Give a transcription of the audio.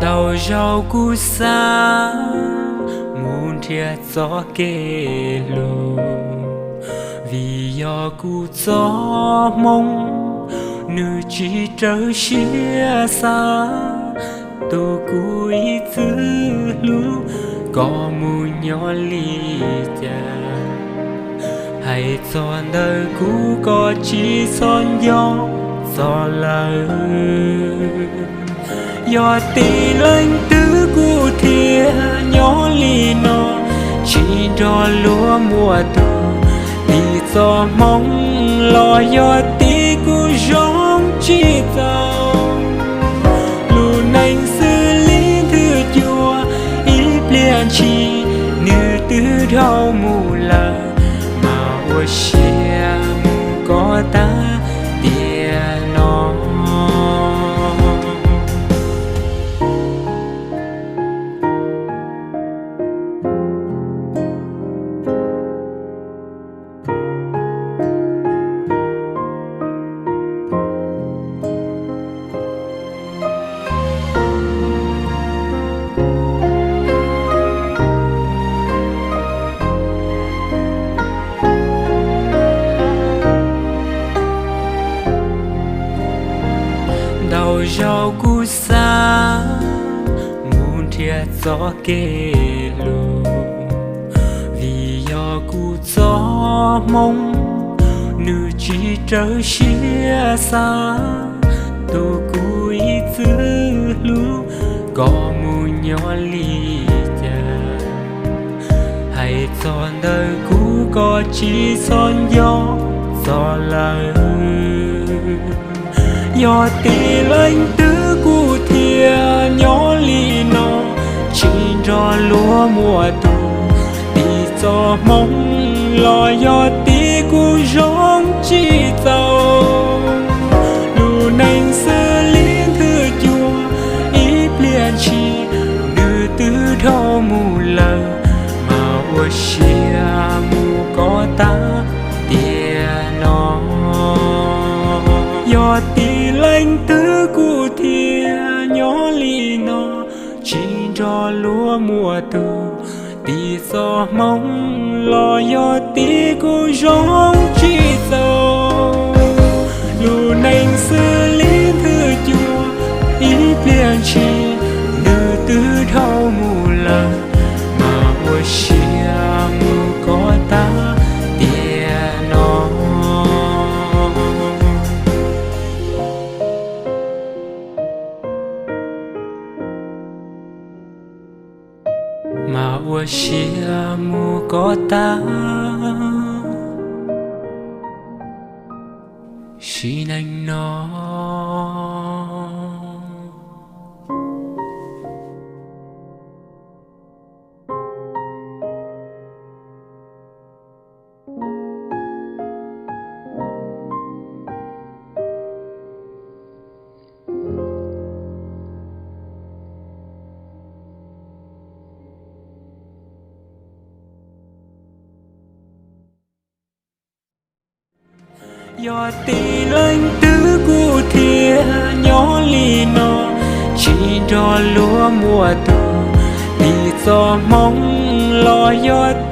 Ntau zaus kuv xav mus nrhiav txoj kev hlub, vim yog kuv txoj hmoov nws tsis raws siab xav. Tus kuv ib txwm hlub, koj mus nyob li cas? Hais txog ntawm kuv koj tsis txhob nco txog lawm. Yog tib leej twg kuv thiaj nyob li no, tsis nrog luag muaj tus. Tiv txoj hmoov los yog tiv kuv zoo tsis txaus. Lub neej xws li nthwv cua, ib pliag ntshis nws twb dhau mus lawm. Mas ua siab mus koj tag tiam no. Ntau zaus kuv xav mus nrhiav txoj kev hlub, vim yog kuv txoj hmoov nws tsis raws siab xav. Tus kuv ib txwm hlub, koj mus nyob li cas? Hais txog ntawm kuv koj tsis txhob nco txog lawm. Yog tib leej twg kuv thiaj nyob li no, tsis nrog luag muaj tus. Tiv txoj hmoov los yog tiv kuv zoo tsis txaus. Lub neej xws li nthwv cua, ib pliag ntshis nws twb dhau mus lawm. Mas ua siab mus koj tag tiam no. Yog tib leej twg kuv thiaj nyob li no, tsis nrog luag muaj tus. Tiv txoj hmoov los yog tiv kuv zoo tsis txaus. Lub neej xws li nthwv cua, ib pliag ntshis nws twb dhau mus lawm. Mas ua siab mus koj tag tiam no. Mas ua siab mus koj tag sim neej no. Yog tib leej twg kuv thiaj nyob li no, tsis nrog luag muaj tus. Tiv txoj hmoov los yog